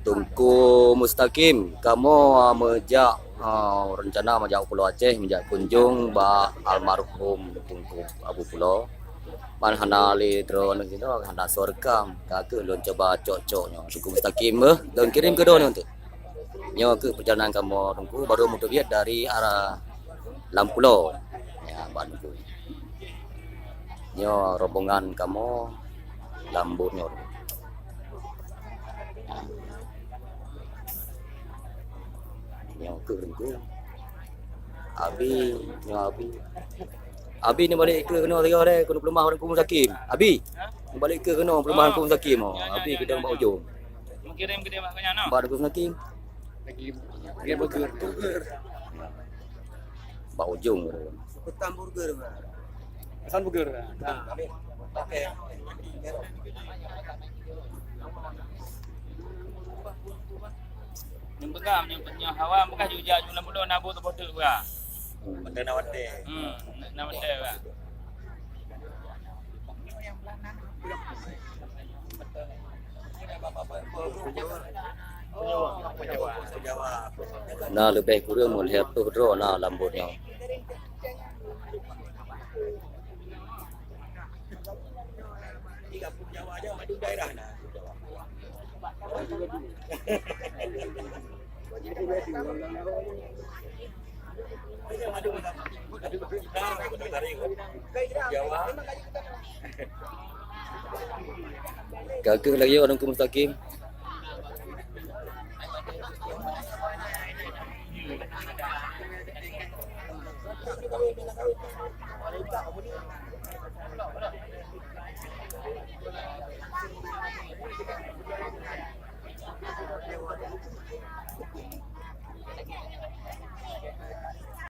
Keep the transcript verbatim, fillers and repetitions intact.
Teungku Mustaqim, kamoe, ah, meujak, ah, rencana meujak u Pulo Aceh, meujak kunjong bak almarhum Teungku Abu Pulo. Man hana lé droeneuh sinoe, hana soe rekam. Ka kheueh lôn cuba cok-cok nyoe. Teungku Mustaqim beuh, lôn kirém keu droeneuh tu. Nyoe kheueh peujalanan kamoe Teungku, barô meuteubiet dari arah Lam Pulo. Ya, bak Teungku. Nyoe rombongan kamoe lam bot nyoe. Nyoe kheueh Teungku. Abi, nyoe Abi. Abi neubalek keu keunoe sigoe deh, keunoe peulumah Teungku Mustaqim. Abi, neubalek keu keunoe peulumah Teungku Mustaqim. Oh, Abi keudong bak ujong. Meukirim keudeh bak keunoe. Bak Teungku Mustaqim. Lagi, lagi burger. Bak ujong. Pesan burger, Bang. Pesan burger. Nah. Nyang peugah, nyang, nyang hawa peugah jujak ju lam bulo na bu teuboh teuk peugah. Betul na watèe. Hmm, na watèe peugah. Na leubeh kureueng lhèe reutôh droe na lam bot nyoe. Ka kheueh lagèe nyoe Teungku Mustaqim.